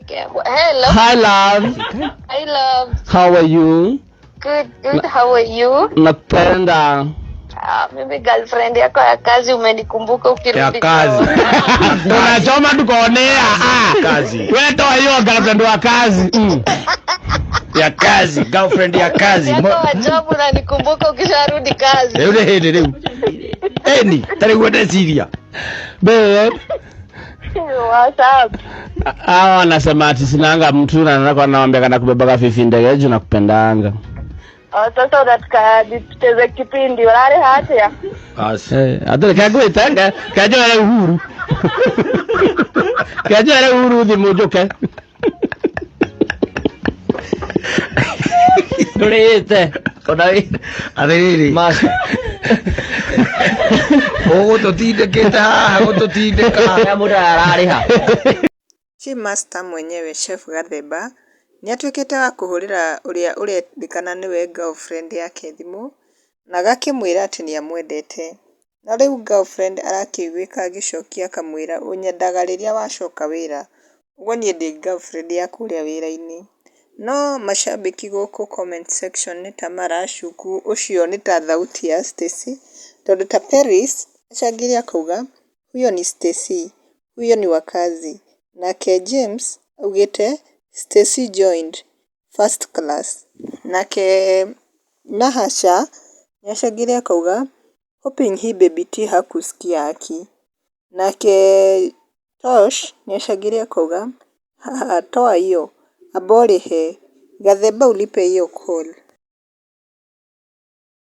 Hello. Hi love. Hi love. How are you? Good, good. How are you? Nakupenda. Ah, mimi girlfriend yako ya kazi umenikumbuka ukirudi. Ya kazi. Unachoma tukaonea. Ah. Kazi. Wewe toa hiyo girlfriend wa kazi. Ya kazi, girlfriend ya kazi. Yako wa job unanikumbuka ukisharudi kazi. Rĩu nĩ hĩndĩ rĩu. Ĩni, ta rĩu ndeciria. Babe. What's up? Hawa wanasema ati sinanga mtu na nataka naambia kana kubebaga fifi ndege juu nakupendanga. Oh, sasa unataka tucheze kipindi ulale hatia. Basi. Eh, atire kagwita kajoere uhuru. Kajoere uhuru thimu njuke. Ndũrĩte ona Atĩrĩrĩ. Master. Ũgũtũtindĩkĩte haha gũtũtindĩka. Harĩa mũndũ ararĩha. Chief Master mwenyewe Chef Gathemba nĩ atuĩkĩte wa kũhũrĩra ũrĩa ũrerĩkana nĩwe girlfriend yake thimũ na agakĩmwĩra atĩ nĩ amwendete. Na rĩu girlfriend arakĩiguĩka agĩcokia akamwĩra ũnyendaga rĩrĩa wacoka wĩra, ũguo niĩ ndĩ girlfriend ya kũrĩa wĩra-inĩ. No macambĩki gũkũ comment section nĩ ta maracuku ũcio nĩ ta thauti ya Stacy, tondũ ta Peris acangire akauga huyo ni Stacy, huyo ni wa kazi. Nake James augĩte Stacy joined first class. Nake Nahasha nĩacangire akauga hoping hii baby T hakusikia aki. Nake Tosh nĩacangire akauga haha toa hiyo amba ũrĩhe Gathemba ulipe hiyo call.